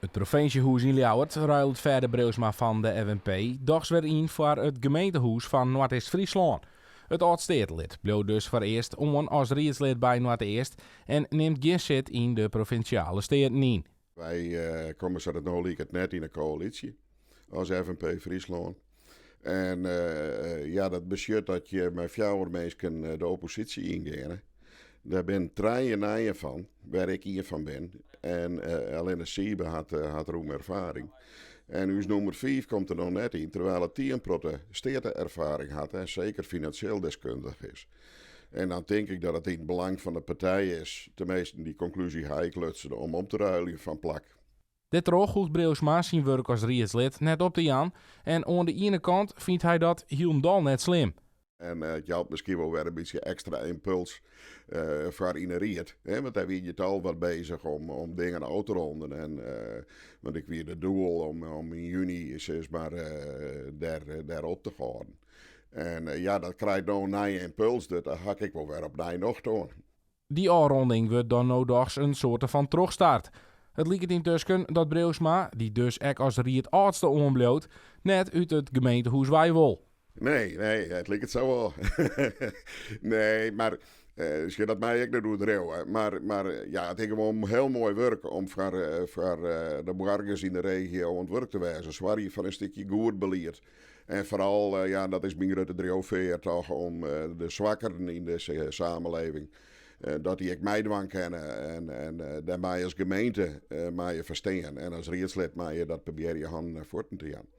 It provinsjehûs yn Ljouwert ruilet Ferde Breeuwsma fan de FNP dochs wer yn foar it gemeentehûs fan Noardeast-Fryslân. It âld-steatelid bliuwt dus foarearst oan as riedslid by Noardeast en nimt gjin sit yn de provinsjale steaten yn. Wy komme sa't it no liket net yn 'e koälysje as FNP Fryslân. En ja, dat besjut dat je mei fjouwer minsken de opposysje yngeane. Dêr binne trije nijen fan, wêr ik ien fan bin. En allinne Siebe hat, hat rûme erfaring. En ús nûmer fiif komt der noch net yn, terwyl it dy in protte steate-erfaring hat en seker finansjeel deskundich is. En dan tink ik dat it yn it belang fan de partij is, teminsten dy konklúzje ha ik lutsen, om om te ruiljen fan plak. Dêrtroch hoecht Breeuwsma syn wurk as riedslid net op te jaan en oan de iene kant fynt hy dat hielendal net slim. En it jout miskien wol wer in bytsje ekstra ympuls foar yn 'e ried. Want dêr wie je al wat bezich om dingen ôf te ronden. En, want ik wie de doel om yn juny sis mar, dêr op te hâlden. En ja, dat krijt no in nije ympuls, dus dêr ha ik wol wer opnij nocht oan. Dy ôfronding wurdt dan no dochs in soarte fan trochstart. It liket yntusken dat Breeuwsma, dy't dus ek as ried âldste oanbliuwt, net út it gemeentehûs wei wol. Nee, nee, it liket sa wol. Nee, mar sjoch, dat mei ik net oerdriuwe. Mar, mar ja, it is gewoan hiel moai wurk om foar, foar de boargers yn de regio oan it wurk te wêzen. Soargje foar in stikje goed belied. En foaral, ja, dat is myn grutte driuwfear toch, om de swakkeren yn dizze samenleving, dat dy ek meidwaan kinne. En, en dêr mei as gemeente mei je foar stean. En as riedslid mei je dat probearje hannen en fuotten te jaan.